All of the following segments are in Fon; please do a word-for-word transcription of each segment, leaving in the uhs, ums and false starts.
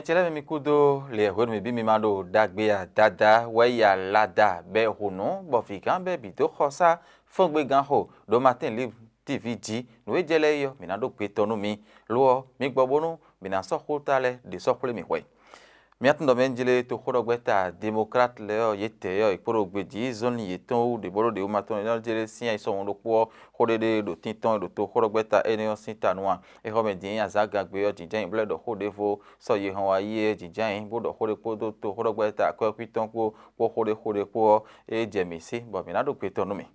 Cɛlɛ́ mi kúdó lě hwenu mǐ bí mi ma ɖo ɖagbe a, Dadá wɛ yi alada bɛ hǔnú bɔ vǐgán bɛ́ bǐ dó xɔsá fɔ́ngbégán xo ɖo Martin Libre T V jí. Nǔ e jɛ lɛ́ɛ é ɔ́, mǐ ná ɖó gbe tɔn nú mi. Lo ɔ́, mi gbɔ bónú mǐ ná sɔ́ xó ta lɛ́ɛ ɖě sɔ́ xwlé mì hwɛ. Mi atúndɔmɛnújlé toxóɖɔgbɛ́ta Democrate lɛ́ɛ ɔ́, yě tɛ ɔ́, è kpo ɖo gbejí zɔnlin yětɔn wú ɖě bó ɖó ɖě wú ma tɔn ɔ́, jlé sín ayisɔ́mɔ ɖokpó ɔ́, xó ɖé ɖé ɖo tíntɔ́n e ɖo toxóɖɔgbɛ́ta énɛ́ ɔ́ sín ta nu a? É xɔ mɛ din azǎn gangbe ɔ́, jǐnjɛ́n nyǐblɛ́ ɖɔ xó ɖěvo sɔ́ yi hɛn wá yi é jǐnjɛ́n nyǐ, bó ɖɔ xó ɖé kpódó toxóɖɔgbɛ́ta akwɛ́kwín tɔn kpó, kpó xó ɖé xó ɖé kpó ɔ́, é jɛ mǐ sí, bɔ mǐ ná ɖo gbe tɔn nú mì.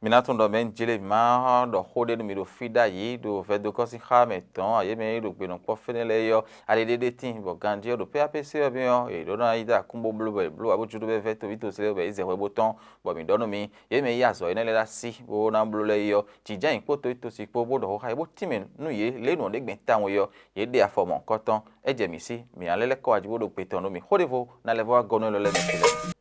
Mi ná tunwun ɖɔ mɛ jlé mǐ ma ɖɔ xó ɖé nú mi ɖo fí ɖ'ayǐ ɖo vɛdokɔ́ sín xá mɛ tɔn ǎ, yě mɛ e ɖo gbenɔkpɔ́ fɛ́nɛ́ lɛ́ɛ é ɔ́, ali ɖé ɖé tíin, bɔ ganjí ɔ́ ɖo P A P C ɔ́ mɛ ɔ́, è ɖǒ ná yi dó akún bó bló bɔ è bló ǎ bó jló bɛ́ vɛ́ toví tosí lɛ́ɛ bɔ yě zɛ hwɛ bó tɔ́n, bɔ mǐ ɖɔ nú mi, yě mɛ e yí azɔ̌ énɛ́ lɛ́ɛ ɖó así bó ná bló lɛ́ɛ é ɔ́, jǐjǎnyi kpó toví tosí kpó bó ɖɔ xó xá yě bó tínmɛ nú yě lě e nǔ ɔ́ ɖě gbɛn tawun é ɔ́, yě ɖe afɔ mɔ̌hunkɔtɔn. É jɛ mǐ sí, mǐ ná lɛ́ lɛ́ kɔ wá jí bó ɖo gbe tɔn nú mi. Xó ɖěvo ná lɛ́ vɔ́ wá gɔ́ nú élɔ́ lɛ́ɛ mɛ ce lɛ́ɛ.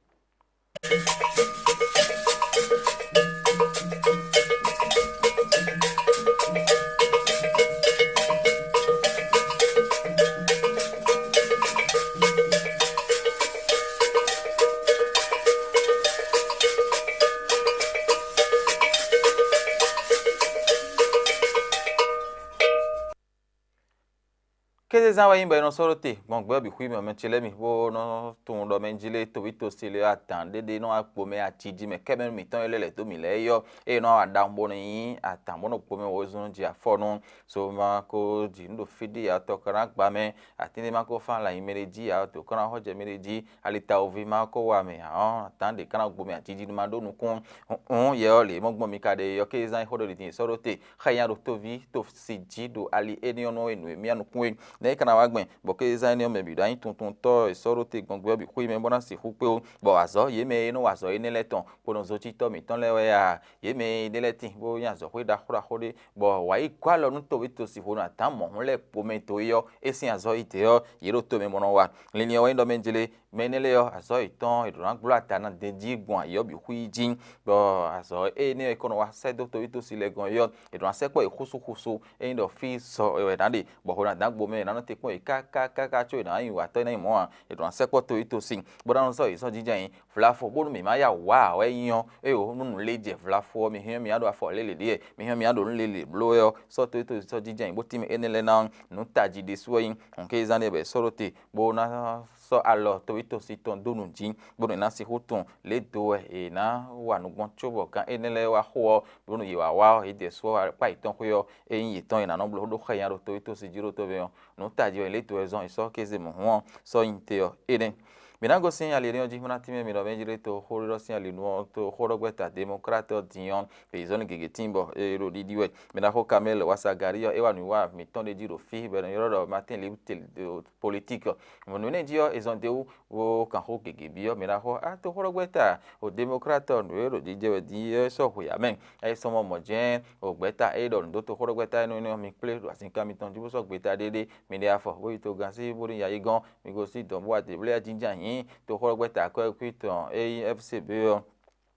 Kézezán wɛ nyí bɔ è nɔ sɔ́ ɖó te gbɔn gbɛ ɔ́ bǐ xwí mɛ, mɛ ce lɛ́ɛ mi bó nɔ tunwun ɖɔ mɛ jí lé toví tosi lé ɔ́, adǎn ɖé ɖé nɔ wá kpo mɛ aciji mɛ kɛ́mɛ nú mǐtɔn e lɛ́ lɛ̌ dó mǐ lɛ́ɛ é ɔ́, eye nɔ wa ɖaxó bó nɔ nyí adǎn bó nɔ kpo mɛ wezun ji afɔ nú. So ma ko jǐ nú ɖo fí ɖé ǎ, tɔ ka ná gba mɛ, atín ɖé ma ko fán lǎ nyi mɛ ɖé jí ǎ, dǒ ka ná xɔ jɛ mɛ ɖé jí, ali tawuví ma ko wa mɛ ǎ ɔ́, adǎn ɖě ka ná gbo mɛ aciji nú ma ɖó nukún. Hǔn yɛ ɔ́, lě e mɔ gbɔn mi ka ɖe é ɔ́, kézán e xó ɖɔ ɖi din è sɔ́ ɖó te. Xá nya ɖo toví tosi jí ɖo ali énɛ́ ɔ́ nú e nǔ e mì nú kún é. Nɛ̌ é ka ná wá gbɛn, bɔ kézán énɛ́ ɔ́ mɛ bǐ ɖó anyí tuntuntɔ́ è sɔ́ ɖó te gbɔn gbɛ ɔ́ bǐ xwé mɛ bó ná sixú kpé ó, bɔ azɔ̌ yě mɛ e nɔ wa azɔ̌ énɛ́ lɛ́ɛ tɔn kpó nɔ zó cí tɔ́ mǐtɔn lɛ́ɛ wɛ a? Yě mɛ e ɖé lɛ́ɛ tíin bó nyí azɔ̌xwé ɖaxó ɖaxó ɖé, bɔ wǎ yi gɔ́ alɔ nú toví tosi hwenu adǎn mɔ̌hun lɛ́ɛ kpo mɛ dó é ɔ́, é sín azɔ̌ yi dě ɔ́, yě ɖo to mɛ bó nɔ wa. Linlin ɔ́ wɛ nyí ɖɔ mɛ jlé, mɛ énɛ́ lɛ́ɛ ɔ́, azɔ̌ yětɔn è ɖǒ ná gbló adǎn ná d'é jí gbɔn ayǐ ɔ́ bǐ xwí jí, bɔ azɔ̌ énɛ́ e è ko nɔ wá sɛ́ dó toví tosi lɛ́ɛ gɔ́n é ɔ́, è ɖǒ ná sɛ́ kpɔ́ yě xúsúxúsú. Ényí ɖɔ fí sɔ wɛ ná ɖe, bɔ hwenu adǎn gbo mɛ è nǎ nɔ te kpɔ́n yě kákákáká có è nǎ nyi watɔ́ é ná nyí mɔ̌ ǎ, è ɖǒ ná sɛ́ kpɔ́ toví tosi, bó ná nɔ sɔ́ yě sɔ́ jínjɔ́n ayǐ. Vlafo bónú mǐ má ya wǎ ǎ wɛ nyí ɔ́, é o nú nǔ lé jɛ vlafo ɔ́, mi hɛn mì wá ɖo afɔ lě lě ɖíe, mi hɛn mì wá ɖo nǔ lě lě bló wɛ ɔ́, sɔ́ toví tosi sɔ́ jínjɔ́n ayǐ bó tínmɛ énɛ́ lɛ́ɛ ná ɔ́, nǔ tají ɖésú wɛ nyí. Hǔn kézán ɖé bɔ è sɔ́ ɖó te, bó ná sɔ́ alɔ toví tosi tɔn dó nǔ jí, bónú è nǎ sixú tunwun lě e do wɛ è nǎ wa nǔ gbɔn cóbɔ gǎn énɛ́ lɛ́ɛ wá xo ɔ́, bónú yě wá wá ɔ́, yě jɛ só akpá yětɔn xwé ɔ́, ényí yětɔn è nǎ nɔ bló ɖó xɛ nya ɖo toví tosi jí ɖo tóvɛ́ ɔ́, nǔ tají wɛ lě do wɛ zɔn è sɔ́ kéze mɔ̌hun ɔ́ sɔ́ nyi te ɔ́ énɛ́. Mǐ ná gosín ali énɛ́ ɔ́ jí, bó ná tínmɛ mì ɖɔ mɛ jlé to xó ɖiɖɔ sín ali nú ɔ́, to xó ɖɔ gbɛ́ta Democrate ɔ́ din ɔ́, è zɔ́n nú gěgé tíin bɔ è ɖo ɖiɖi wɛ. Mǐ ná xo Kamɛ́li Wasagari ɔ́, é wa nǔwiwa mǐtɔn ɖé jí ɖo fí, bɔ è nɔ ylɔ́ ɖɔ Martin Libre Politique. Nǔ énɛ́ jí ɔ́, è zɔn d'é wú bó kan xó gěgé byɔ́ mǐ ná xɔ. A to xó ɖɔ gbɛ́ta o Democrate ɔ́, nǔ e ɖo jijɛ wɛ din é sɔ́ hwe ǎ mɛ. É sɔ́ mɔ mɔ̌ jɛ́n o gbɛ́ta é ɖɔ nǔ dó to xó ɖɔ gbɛ́ta énɛ́ ɔ́ mi kplé ɖo azinkan mitɔn jí bó sɔ́ gbeta ɖé ɖé. Mi ɖe afɔ bó yi to gán sí bó ní ya yi gɔ́n, mi gosín dɔ̌n bó wá dě blé ajínjɛ́n ayǐ. To xó ɖɔ gbɛ́ta akwɛ́ kwí tɔn é nyí F C B ɔ́,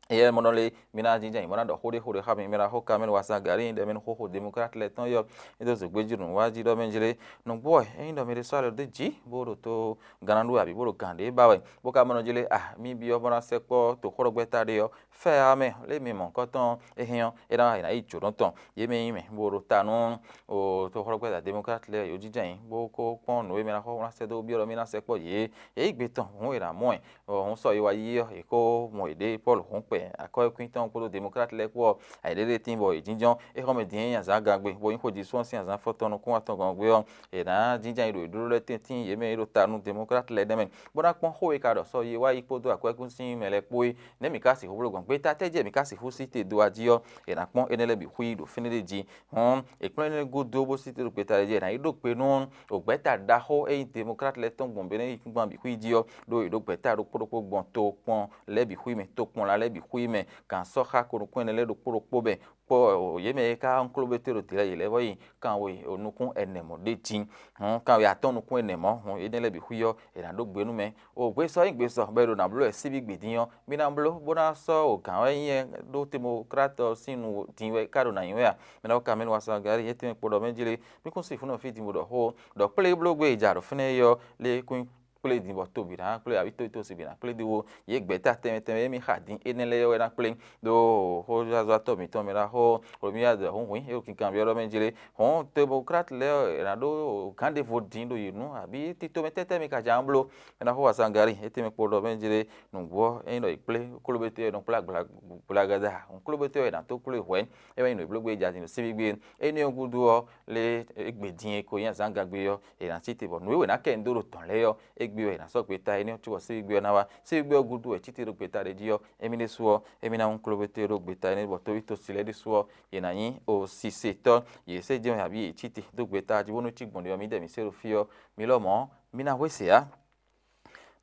éyɛ́ mɔ nɔ lé, mi ná jínjɔ́n ayǐ bó ná ɖɔ xó ɖé xó ɖé xá mi, mi ná xo Kamɛ́li Wasagari ɖɔ mɛ nú xóxó Democrate lɛ́ɛ tɔn yɔ. É dó zǒgbé jí nǔ wá jí ɖɔ mɛ jlé. Nǔgbó wɛ ényí ɖɔ mi ɖésú alɔ ɖé jí bó ɖo tó gannú abǐ bó ɖo gǎn ɖé ba wɛ, bó ka mɔ nɔ jlé a mi byɔ́ bó ná sɛkpɔ́ toxɔ́ɖɔgbɛ́ta ɖé ɔ́, fɛ ɔ́ mɛ lé mi mɔ̌hunkɔtɔn é hɛn ɔ́, é ná yi ná yi jǒnɔ tɔn. Yě mɛ nyí mɛ bó ɖo ta nú toxɔ́ɖɔgbɛ́ta Democrate lɛ́ɛ yǒ jínjɔ́n ayǐ bó ko kpɔ́n nǔ e mi ná xɔ bó ná sɛ́ dó byɔ́ ɖɔ mi ná sɛkpɔ́ yě. Yě yí gbe tɔn hǔn è nǎ mɔ ɛ. Hǔn sɔ yi wá yi ɔ́, è ko mɔ yěɖée Pɔ́lu hǔn kpɛ akɔ́ e kwín tɔn kpódó Democrate lɛ́ɛ kpó ɔ́, ayǐɖéɖé tíin bɔ è jínjɔ́n. É xɔ mɛ din é nyi azǎn gangbe, bó nyí xójisú ɔ́ sín azǎn fɔ́n tɔn nukún atɔngɔ́n gbe ɔ́, è nǎ jínjɔ́n yi ɖo è ɖó lɛ́ɛ tɛ́ntin yě mɛ e ɖo ta nú Democrate lɛ́ɛ nɛ́ mɛ, bó ná kpɔ́n xó e ka ɖɔ sɔ yi wá yi kpódó akwɛ́kún sín mɛ lɛ́ɛ kpó é. Nɛ̌ mǐ ka sixú bló gbɔn? Gbeta tɛ́ jɛ mǐ ka sixú sí te dó ají ɔ́, è nǎ kpɔ́n énɛ́ lɛ́ɛ bǐ xwí ɖo fínɛ́ ɖé jí. Hɔn è kplɔ́n énɛ́ gúdo bó sí te ɖo gbeta ɖé jí, è nǎ yi ɖó gbe nú ògbɛ́ta ɖaxó e nyí Democrate lɛ́ɛ tɔn gbɔn Benɛ́ yíkúngban bǐ xwí jí ɔ́, ɖó è ɖǒ gbɛ̌ta ɖokpó ɖokpó gbɔn tokpɔn lɛ́ɛ bǐ xwí mɛ, tokpɔnla lɛ́ɛ bǐ xwí mɛ, gǎn sɔ́ xá ko nukún ɛnɛ lɛ́ɛ ɖokpó ɖokpó mɛ, kpɔ́ yě mɛ e ka nkló bɛ́ te ɖo dǐlɛ yě lɛ́ɛ vɔ yi kanwe nukún ɛnɛ mɔ̌ ɖ'é jí. Hɔn kanwe atɔ́ɔ́n nukún ɛnɛ mɔ̌, hɔn énɛ́ lɛ́ɛ bǐ xwí ɔ́, è nǎ ɖó gbe nú mɛ. O gbesɔ nyí gbesɔ bɔ è ɖo nǎ bló wɛ síbí gbě dín ɔ́, mi ná bló bó ná sɔ́ o gǎn wɛ nyí ɛ ɖó temokráti ɔ́ sín nu din wɛ ká ɖo nǎ nyi wɛ a? Mi ná wú Kamɛ́li Wasangali étɛ́mɛ kpo ɖɔ mɛ jlé, mí kún sixú nɔ fí din bó ɖɔ xó ɖɔ kplé bló gbé e ja ɖo fínɛ́ é ɔ́ lé kún kplé din bɔ to bǐ ná kplé, abǐ to to si bǐ ná kplé din wo. Yě gbɛ̌ta tɛnmɛ tɛnmɛ e mí xa din énɛ́ lɛ́ɛ ɔ́ wɛ ná kplé ɖó xózazɔ́tɔ́ mǐtɔn mɛ ná xó Romia dɔ hǔnhún é ɖo kinkanbyɔ́ ɖɔ mɛ jlé. Hɔn temokráti lɛ́ɛ ɔ́, è nǎ ɖó gǎn ɖěvo din ɖo yě nu, abǐ tito mɛ tɛ́tɛ́ mi ka jǎ bló? È nǎ xó Wasangali étɛ́mɛ kpo ɖɔ mɛ jlé. Nǔgbó ɔ́, ényí ɖɔ è kplé klóbété ɔ́, è nɔ kplé agblagada, hǔn klóbété ɔ́, è nǎ tó kplé hwɛ̌. É wɛ nyí nǔ e bló gbé e ja din ɖo síbígbé. Énɛ́ ɔ́ gúdo ɔ́, lé égbé din e ko nyí azǎngagbe ɔ́, è nǎ cí te bɔ nǔ e wě ná kɛ nyi dó ɖo dɔ̌n lɛ́ɛ ɔ́, égbé ɔ́, è nǎ sɔ́ gbeta énɛ́ ɔ́ cóbɔ síbígbé ɔ́ ná wá. Síbígbé ɔ́ gúdo wɛ cíte ɖó gbeta ɖé jí ɔ́, émí ɖésú ɔ́, émí ná hún klóbété ɖó gbeta énɛ́ bɔ tóví tosi lɛ́ɛ ɖésú ɔ́, yě ná nyí osisetɔ́. Yě sɛ́ jɛ́n wɛ abǐ yě cí te dó gbeta jí bónú cí gbɔn ɖe ɔ́, mǐdɛɛ mǐ se ɖo fí ɔ́, mi lɔmɔ̌, mí ná hwe se ǎ.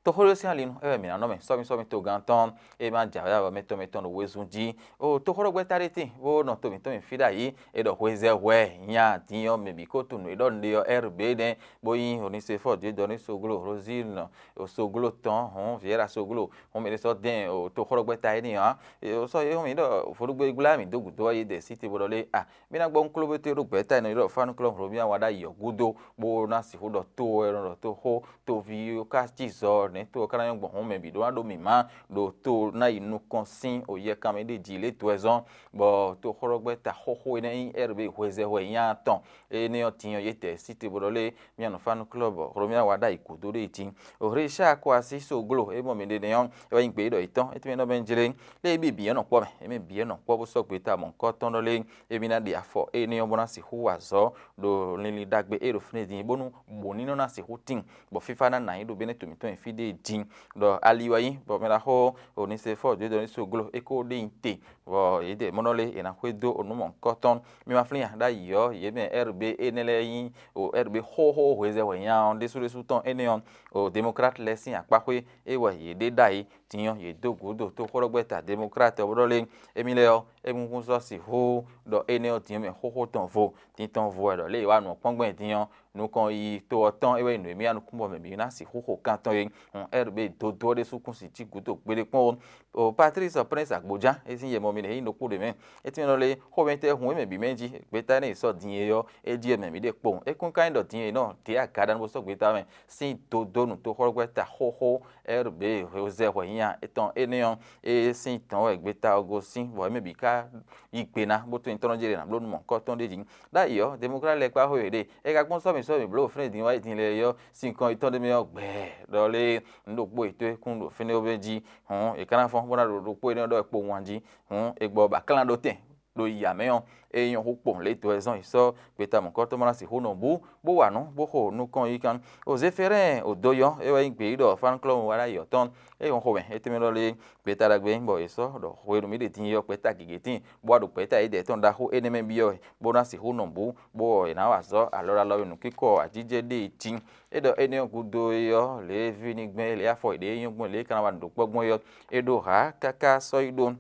Toxóɖó sín ali nu, é wɛ mǐ ná nɔ mɛ sɔ́mí sɔ́mí togán tɔn, é ma jǎwe avɔ mɛtɔn mɛtɔn ɖo wezun jí. O toxóɖó gbɛ́ta ɖé tíin, bó nɔ to mǐtɔn mǐ fí ɖ'ayǐ, é ɖɔ hwezɛ hwɛ nya din ɔ́ mɛ bǐ ko tunwun nǔ e ɖɔ un ɖe ɔ́, R B nɛ́, bó nyí Onisefɔ Dieudonné Soglo, Rosine Soglo tɔn, hɔn Vieira Soglo, hɔn mɛ ɖé sɔ́ dɛn o toxóɖó gbɛ́ta énɛ́ ɔ́, é sɔ́ é hɔn mǐ ɖɔ vodúgbé gbla mǐ dó gǔdo ɔ́, yě dɛ sí te bó ɖɔ lé a mí ná gbɔ nukúnlóbété ɖó gbɛ̌ta e nɔ ylɔ́ Fánúklɔ́ Hlomia wá ɖ'ayǐ ɔ́ gúdo, bó ná sixú ɖɔ to ɔ́, e nɔ ɖɔ tó xó, toví ɔ́ ka cí zɔ, nɛ̌ to ɔ́ ka ná nyɔ́ gbɔn hɔn mɛ bǐ ɖó ná ɖó mǐmá, ɖo to ná yi nukɔn sín oyɛkanmɛ ɖé jí lě dó wɛ zɔ́n, bɔ toxɔ́ɖɔgbɛ́ta xóxó énɛ́ nyí R B hwezɛhwɛ nya tɔn. Énɛ́ ɔ́ din ɔ́, yě tɛ sí te bó ɖɔ lé mía nɔ Fánúklɔ́ bɔ Hlomia wá ɖ'ayǐ gǔdo ɖé jí. Rishar Kouassi Soglo, é mɔ mǐ ɖe nɛ́ ɔ́, é wá nyí gbeyíɖɔ yětɔn, é tɛ́nmɛ nɔ mɛ jlé, lé é bǐ bǐ é nɔ kpɔ́ mɛ, é mɛ bǐ é nɔ kpɔ́ bó sɔ́ gbeta mɔ̌hunkɔtɔn ɖɔ lé émí ná ɖe afɔ énɛ́ ɔ́ bó ná sixú wa azɔ̌ ɖo linlin ɖagbe e ɖo fínɛ́ din, bónú bǔ ní nɔ ná sixú tíin, bɔ fífá ná nǎ nyí ɖo bɛ́nɛ́ to mǐtɔn nyi fí ɖé din. Ɖɔ ali wɛ nyí bɔ mɛ ɖaxó Onisefɔ́ɔ Dieudonné Soglo é ko ɖe nyi te, bɔ yě ɖe mɔ̌ nɔ lé è nǎ xwedó onú mɔ̌hunkɔtɔn. Mi ma flín a, ɖ'ayǐ ɔ́, yě mɛ R B énɛ́ lɛ́ɛ nyí o R B xóxó hwezɛ́ wɛ nya ɔ́ ɖésú ɖésú tɔn énɛ́ ɔ́, o Democrate lɛ́ɛ sín akpáxwé é wɛ yě ɖe ɖ'ayǐ. Din ɔ́, yě dó gǔdo tóxɔ́ɖɔgbɛ́ta Democrate ɔ́ bó ɖɔ lé émí lɛ́ɛ ɔ́, émí kún sɔ́ sixú ɖɔ énɛ́ ɔ́ din ɔ́ mɛ xóxó tɔn vo. Din tɔn vo wɛ ɖɔ lě e è wá nǔ ɔ́ kpɔ́n gbɛn din ɔ́, nukɔn yiyi to ɔ́ tɔn é wɛ nyí nǔ e mì wá nukún bɔ mɛ bǐ ná sixú xo kan tɔn e. Hǔn R B dodó ɔ́ ɖésú kún si cí gǔdo gbeɖé kpɔ́n ó. O Patrice Prince Agbojá, é sín yɛ mɔ mi nɛ é nyí ɖokpó ɖě mɛ. É tɛ́nmɛ ɖɔ lé xomɛtɛ́ hun e mɛ bǐ mɛ jí, gbeta énɛ́ e sɔ́ din e ɔ́, é jí wɛ mɛ mǐ ɖe kpowun. É kún ka nyí ɖɔ din e nɔ ɖě agaɖanu bó sɔ́ gbeta mɛ sín dodó nǔtoxɔ́gbɛ́ta xóxó R B hwezɛ́ hwɛ̌nya tɔn énɛ́ ɔ́, é sín tɔ̌n wɛ gbeta ɔ́ gosín, bɔ é mɛ bǐ ka yí gbe ná, bó tunwun tɔ́ nɔ jɛ ɖě ná bló nú mɔ̌hunkɔtɔn ɖé jí. Ɖ'ayǐ ɔ́, Democrate lɛ́ɛ kpá xwé yěɖée. É ka gbɔn sɔ́ mǐ sɔ́ mǐ bló fínɛ́ din wá yi din lɛ́ɛ ɔ́, sinkɔn yětɔn ɖé mɛ ɔ́ gbɛ̌ ɖɔ lé nǔ ɖokpó yětɔn e kún ɖo fínɛ́ ɔ́ jí. Hǔn è ka ná fɔ́n bó ná ɖo ɖokpó énɛ́ ɔ́ ɖɔ wɛ kpo wun jí. Hǔn è gbɔ bɔ aklán ɖó tɛn ɖo yǎ mɛ ɔ́, é nyɔ́ hú kpowun lě dó wɛ zɔ́n yi sɔ́ gbeta mɔ̌hunkɔtɔn ma ná sixú nɔ bú, bó wa nǔ, bó xo nukɔn yi kan. O Zefɛrɛ́n o Doyɔ́n, é wɛ nyí gbeyíɖɔ Fánúklɔ́mu wá ɖ'ayǐ ɔ́ tɔn, é nyɔ́ xo mɛ, é tɛ́nmɛ ɖɔ lé gbeta ɖagbe nyí bɔ è sɔ́ ɖɔ hwenu mǐ ɖe din yi ɔ́, gbeta gěgé tíin, bó wá ɖo gbɛ̌ta yědɛɛ tɔn ɖaxó énɛ́ mɛ byɔ́ wɛ, bó ná sixú nɔ bǔ, bó ɔ́ è nǎ wa azɔ̌ alɔ ɖo alɔ e nǔkínkɔ ajijɛ ɖe e jí. É ɖɔ énɛ́ ɔ́ gúdo é ɔ́, lě e ví ní gbɛn é, lě e afɔ yěɖée nyɔ́ gbɔn, lě e é ka ná wa nǔ ɖó kpɔ́ gbɔn é ɔ́, é ɖó hǎ káká sɔ́ yi ɖó.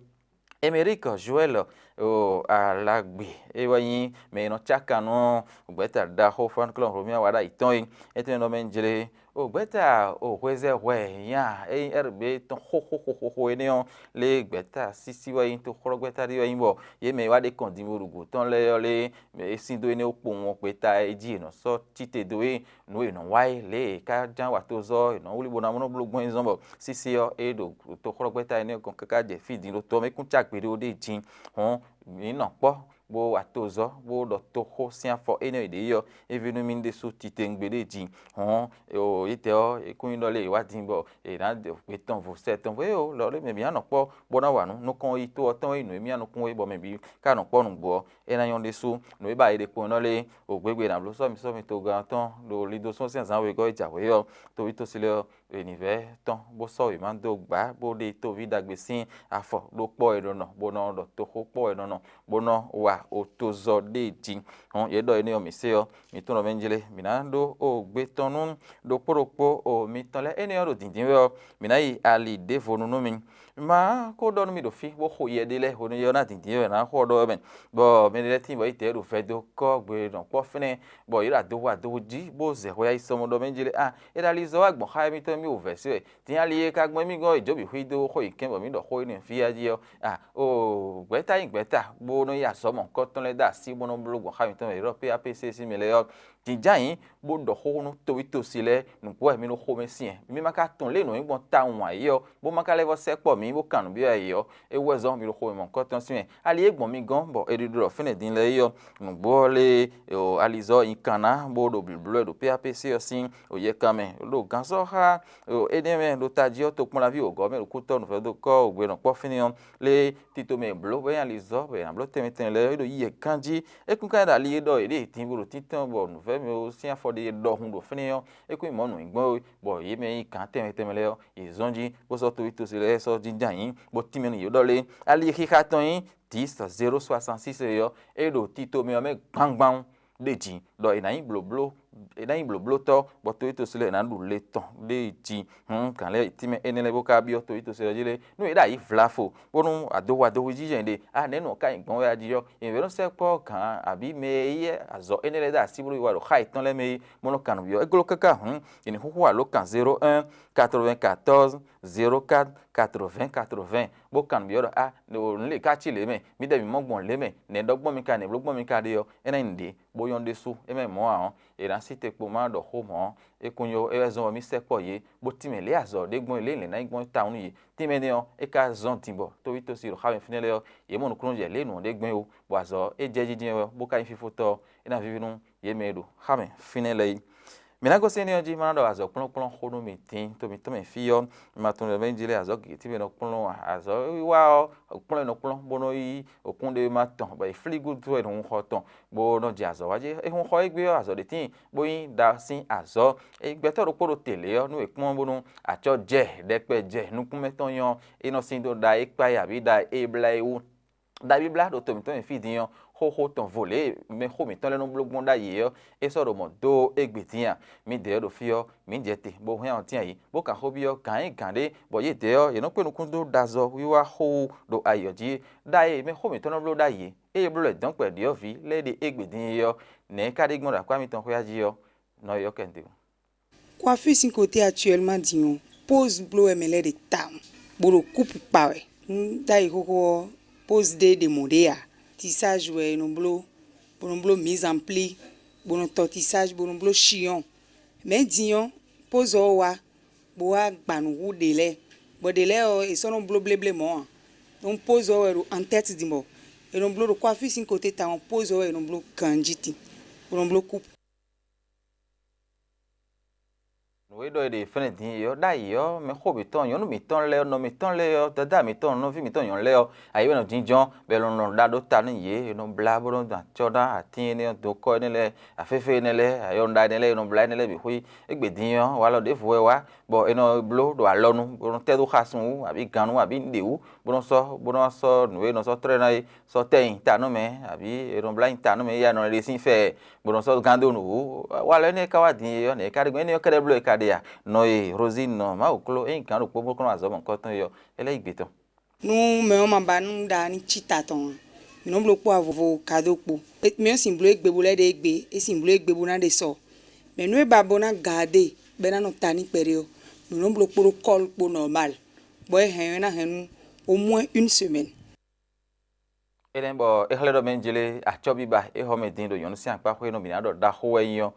Emerik Joɛl o Alagbe, é wɛ nyí mɛ e nɔ cákan nú gbɛ̌ta ɖaxó Fánklɔ́n Hlomia wá ɖ'ayǐ tɔn é. É tɛ́nmɛ nɔ mɛ jlé o gbɛ̌ta o hwezɛ́ hwɛ nya é nyí R B tɔn xóxóxóxó énɛ́ ɔ́, lé gbɛ̌ta sísí wɛ nyí, toxɔ́gbɛ́ta ɖé wɛ nyí, bɔ yě mɛ e wá ɖe kɔn din bo ɖo gǔ tɔn lɛ́ɛ ɔ́ lé é sín dó énɛ́ ó kpowun ɔ́, gbeta é jí è nɔ sɔ́ cí te dó é nǔ e è nɔ wa é, lě e è ka ján wa tozɔ́ è nɔ wlí bó ná mɔ nɔ bló gbɔn é zɔ́n bɔ sísí ɔ́, é ɖo toxɔ́gbɛ́ta énɛ́ gɔ́n káká jɛ fí din ɖó tɔ mɛ kún cá gbeɖé ó ɖe jí. Hɔn mǐ nɔ kpɔ́ bó wa tozɔ́ bó ɖɔ toxó sín afɔ énɛ́ e ɖě ɔ́, é ví nú mì ɖésú titewungbe ɖé jí. Hɔn o yětɛ ɔ́, é kún nyí ɖɔ lé è wá din bɔ è nǎ gbě tɔn vo sɛ tɔn vo é o lɔ lé mɛ mǐ nɔ kpɔ́ bó ná wa nǔ nukɔn yi tó ɔ́ tɔn é nǔ e mì nukún é bɔ mɛ bǐ ka nɔ kpɔ́ nǔgbó ɔ́, é ná nyɔ́ ɖésú. Nǔ e ba è ɖe kpɔ́n nɔ lé o gběgbe è nǎ bló sɔ́ mì sɔ́ mì togán tɔn ɖo lidosɔ́ sín azǎn wegɔ́ e jǎwe ɔ́, tóví tósi lɛ́ɛ ɔ́, è nǐ vɛ́ tɔn bó sɔ́ wěma dó gbǎ bó ɖe tóví ɖagbe sín afɔ ɖó kpɔ́ e nɔ nɔ, bó nɔ ɖɔ toxó kpɔ́ e nɔ nɔ, bó nɔ wa otozɔ ɖé jí. Hɔn yě ɖɔ énɛ́ ɔ́, mǐ se ɔ́, mǐ tunwun ɖɔ mɛ jlé mǐ ná ɖó o gbe tɔn nú ɖokpó ɖokpó o mitɔn lɛ́ɛ. Énɛ́ ɔ́ ɖo dǐndín wɛ ɔ́, mǐ ná yi ali ɖěvo nu nú mi. Má ko ɖɔ nú mi ɖo fí bó xo yɛ ɖé lɛ́ɛ hwenu yɛ ɔ́ ná dǐndín wɛ ná xo ɔ́ ɖɔ wɛ mɛ, bɔ mɛ ɖé lɛ́ɛ tíin bɔ yě tɛ ɖo vɛdó kɔ́ gbe ɖɔn kpɔ́ fínɛ́, bɔ yě ɖo adohu adohu jí bó zɛ hwɛ yi sɔmɔ ɖɔ mɛ jlé a é ɖo ali zɔ wá gbɔn xá émítɔn mì wǒ vɛ̌ se wɛ. Din ali e ka gbɔn émí gɔ́n e Jǒbi xwídó xó yi kɛ́n bɔ mǐ ɖɔ xó énɛ́ fí a jí ɔ́, a o gbɛ̌ta nyí gbɛ̌ta bó nɔ́ yi azɔ̌ mɔ̌hunkɔtɔn lɛ́ɛ dó así bó nɔ́ bló gbɔn xá mǐtɔn mɛ e ylɔ́ P A P C sín mɛ lɛ́ɛ ɔ́, jǐnján nyǐ bó ɖɔ xóxó nú towítɔ́si lɛ́ɛ nǔgbó wɛ mi ɖo xomɛ syɛn. Mi ma ka tunwun lě e nǔ nyí gbɔn tawun ǎ é ɔ́, bó ma ka lɛ́ vɔ́ sɛkpɔ́ mǐ bó kan nǔ byɔ́ yɛ yě ɔ́, é wú wɛ zɔ́n mi ɖo xomɛ mɔ̌hunkɔtɔn sín mɛ. Ali e gbɔn mi gɔ́n bɔ è ɖiɖɔ ɖɔ fɛ́nɛ din lɛ́ɛ é ɔ́, nǔgbó ɔ́ lé ɔ, alizɔ́ ɔ́ nyi kan ná bó ɖo blǒbló wɛ ɖo P A P C ɔ́ sín yɛkan mɛ, ɖo gǎnsɔ́ xá énɛ́ mɛ ɖo tají ɔ́, tokpɔnlaví wǒgɔ́ mɛ ɖo kútɔ́ nǔvɛ́dókɔ́ wǒgbe nɔ kpɔ́ fínɛ́ ɔ́, lé tito mɛ e blǒ bɔ é nyí alizɔ́ bɔ è nǎ bló tɛnmɛ tɛnmɛ lɛ́ɛ é ɖo yí yɛ gán jí. É kún ka ɖo ali e ɖɔ yě ɖe din bó ɖo tíntɔ́n bɔ nǔvɛ́ mɛ ɔ́ sín afɔ ɖé e ɖɔhun ɖo fínɛ́ ɔ́, é kún nyí mɔ̌ nǔnyigbɔ́n é, bɔ yě mɛ e nyí gǎn tɛnmɛ tɛnmɛ lɛ́ɛ ɔ́, yě zɔ́n jí bó sɔ́ toví tosí lɛ́ɛ sɔ́ jínjɔ́n ayǐ bó tínmɛ nú yě ɖɔ lé. Ali e xixa tɔn nyí dix zéro soixante six é ɔ́, é ɖo tito mɛ ɔ́ mɛ gbangban ɖe jǐ ɖɔ è nǎ nyí blǒbló è nǎ nyí blǒblótɔ́, bɔ toví tosí lɛ́ɛ è nǎ ɖu le tɔn ɖe jí. Hǔn gǎn lɛ́ɛ tínmɛ énɛ́ lɛ́ɛ bó ka byɔ́ toví tosí lɛ́ɛ jí lé, nú è ɖo ayǐ vla fo, bónú adohu adohu jí jɛ́n ɖe, a nɛ̌ nɔ ka nyí gbɔn wɛ a jí ɔ́, è nǐ vɛ́ nɔ sɛkpɔ́ gǎn abǐ mɛ e yí azɔ̌ énɛ́ lɛ́ɛ ɖo así bló yi wa ɖo xá yětɔn lɛ́ɛ mɛ é, bó nɔ́ kan nǔ byɔ́. É gló káká hǔn, è nǐ xúxú alǒkan zéro un quatre-vingt-quatorze zéro quatre quatre-vingts quatre-vingts, bó kan nǔ byɔ́ ɖɔ a nǔ lě ká cí lě mɛ, mǐdɛɛ mǐ mɔ gbɔn lě mɛ, nɛ̌ ɖɔ gbɔn mi ka nɛ̌ bló gbɔn mi ka ɖe ɔ́, é ná nyí nǔɖé. Bó nyɔ́ ɖésú é mɛ mɔ̌ ǎ ɔ́, è nǎ sí te kpo má ɖɔ xó mɔ̌ ɔ́, é kún nyɔ́ é wɛ zɔ́n bɔ mì sɛkpɔ́ yě, bó tínmɛ lě azɔ̌ ɖé gbɔn lě lě ná nyí gbɔn tawun nú yě. Tínmɛ énɛ́ ɔ́, é ka zɔ́n din bɔ tóví tosí ɖo xá mɛ fínɛ́ lɛ́ɛ ɔ́, yě mɔ nukúnnú jɛ lě nǔ ɔ́ ɖé gbɛ́n ó, bɔ azɔ̌ é jɛ jínjɔ́n wɛ bó ka nyí fífótɔ́ ɔ́, é ná víví nú yě mɛ e ɖo xá mɛ fínɛ́ lɛ́ɛ é. Mǐ ná gosín énɛ́ ɔ́ jí, má ná ɖɔ azɔ̌ kplɔ́nkplɔ́n xó nú mi din to mǐtɔn mɛ fí ɔ́, mi ma tunwun ɖɔ mɛ jlé azɔ̌ gěgé tínmɛ nɔ kplɔ́n ǎ. Azɔ̌ wiwa ɔ́, kplɔ́n e nɔ kplɔ́n bó nɔ́ yí òkúnɖéwéma tɔn, bɔ è flí gúdo wɛ è nɔ hun xɔ tɔn, bó nɔ́ jɛ azɔ̌ wá jí. È hun xɔ égbé ɔ́, azɔ̌ ɖě tíin bó nyí ɖa sín azɔ̌. Gbɛtɔ́ ɖokpó ɖo te lě ɔ́, nú è kpɔ́n bónú acɔ́ jɛ ɖɛkpɛ jɛ nukúnmɛ tɔn nyɔ́, é nɔ sín dó ɖa e kpá e abǐ ɖa e blá e wú. Ɖa bíblá ɖo to mǐtɔn mɛ fí din ɔ́, xóxó tɔn vo lě e mɛxó mǐtɔn lɛ́ɛ nɔ bló gbɔn ɖ'ayǐ ɔ́, é sɔ́ ɖo mɔ̌ dó égbé din a? Mǐdɛɛ ɖo fí ɔ́, mǐ jɛ te, bó hɛn ɔ́ dín ayǐ, bó ka xó byɔ́ gǎn e gǎn ɖé, bɔ yědɛɛ ɔ́, yě nɔ kpé nukún dó ɖazɔ́ wiwa xó wú ɖo ayǐ ɔ́ jí. Ɖa e mɛxó mǐtɔn nɔ bló ɖ'ayǐ, ée é bló lɛ̌ dɔ̌nkpɛ ɖyɔ̌vǐ lɛ́ɛ ɖe égbé din é ɔ́, nɛ̌ é ka ɖe gbɔn ɖo akwá mitɔn xwé jí ɔ́? Nɔ é ɔ́ kɛ un ɖe o. Coiffure sín côté actuellement din ɔ́, pose bló wɛ mɛ lɛ́ɛ ɖe tawun, bó ɖo kúpu kpa wɛ. Nú ɖ'ayǐ xóxó ɔ́, pose ɖé ɖe mɔ̌ ɖé ǎ. Tissage wɛ è nɔ bló, bó nɔ bló mise en pli, bó nɔ tɔ tissage, bó nɔ bló chignon. Mɛ̌ din ɔ́, pose ɔ́ wá, bó wá gba nǔ hú ɖě lɛ́ɛ, bɔ ɖě lɛ́ɛ ɔ́, è sɔ́ nɔ bló bléblé mɔ̌ ǎ. Donc pose ɔ́ wɛ ɖo en tête din bɔ è nɔ bló ɖo coiffure sín côté tawun, pose ɔ́ wɛ è nɔ bló ganjí din, bó nɔ bló kúpu. Nǔ e ɖɔ è ɖe fɛ́nɛ din é ɔ́, ɖ'ayǐ ɔ́, mɛxó mǐtɔn, nyɔ̌nu mǐtɔn lɛ́ɛ ɔ́, nɔ mǐtɔn lɛ́ɛ ɔ́, dadá mǐtɔn, nɔví mǐtɔn nyɔ̌nu lɛ́ɛ ɔ́, ayǐ wɛ nɔ jínjɔ́n, bɔ è nɔ nɔ ɖa ɖó ta nú yě, è nɔ blá bó nɔ́ dɔn acɔ́ ná atín énɛ́ ɔ́, dokɔ́ énɛ́ lɛ́ɛ, aféfé énɛ́ lɛ́ɛ, ayɔ́núɖa énɛ́ lɛ́ɛ, è nɔ blá énɛ́ lɛ́ɛ bǐ xwí. Égbé din ɔ́, walɔ ɖěvo wɛ wá, bɔ è nɔ bló ɖo alɔ nu, bó nɔ tɛ́ dó xasun wú, abǐ gan nu, abǐ nǔɖé wú, bó nɔ́ sɔ́, bó nɔ́ sɔ́ nǔ e è nɔ sɔ́ trɔ́ ɛ ná é, sɔ́ tɛ́ nyi ta nú mɛ, abǐ è nɔ blá nyi ta nú mɛ, éyɛ́ nɔ ɖe sín fɛ, bó nɔ́ sɔ́ gán dó nǔ wú. Walɔ énɛ́ ka wá din é ɔ́, nɛ̌ é ka ɖe gbɔn? Énɛ́ ɔ́ kɛ́ɖɛ́ bló è ka ɖe a? Nɔ e Rosine nɔ Mawu kló, é nyí gǎn ɖokpó bó kɔn nɔ azɔ̌ mɔ̌hunkɔtɔn é ɔ́, é lɛ́ nyí gbětɔn. Nú mɛ ɔ́ ma ba nú ɖa ní cí ta tɔn ǎ, mǐ nɔ́ bló kpó avɔvo kadó kpó. Mǐ ɔ́ sin bló égbé bó lɛ́ ɖe égbé, é sin bló égbé bó ná ɖe sɔ. Mɛ nú é ba bó ná gaadé, bɔ é ná nɔ ta ní kpɛɖé ɔ́, mǐ nɔ́ bló kpódó kɔ́lu kpó nɔmal, bɔ é hɛn ɔ́ é ná hɛn nú au moins une semaine. Énɛ́ bɔ é xlɛ́ ɖɔ mɛ jlé acɔ́ biba é xɔ mɛ din ɖo nyɔ̌nu sín akpá xwé nú mǐ ná ɖɔ ɖaxó wɛ nyí ɔ́,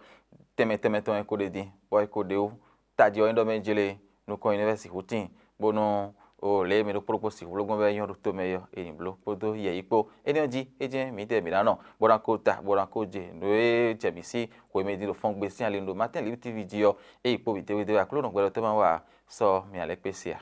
tɛnmɛ tɛnmɛ tɔn é ko ɖe din, bɔ é ko ɖe wú. Tají ɔ́ nyí ɖɔ mɛ jlé nukɔn nyí nɛ́ vɛ́ sixú tíin, bónú o lě e mi ɖokpó ɖokpó sixú bló gbɔn bɔ é nyɔ́ ɖo tomɛ é ɔ́, è nǐ bló kpódó yɛ̌yi kpó. Énɛ́ ɔ́ jí, é jɛ́n mǐdɛɛ mǐ ná nɔ, bó ná ko ta, bó ná ko jɛ nǔ e jɛ mǐ sí hwemɛ din ɖo fɔngbe sín ali nu ɖo Martin Libre T V jí ɔ́, é yi kpó mǐ déwédéwé. Aklúnɔ gbɛɖɔtɔ́ ma wa sɔ́ mi ǎ lɛ́ kpé se ǎ.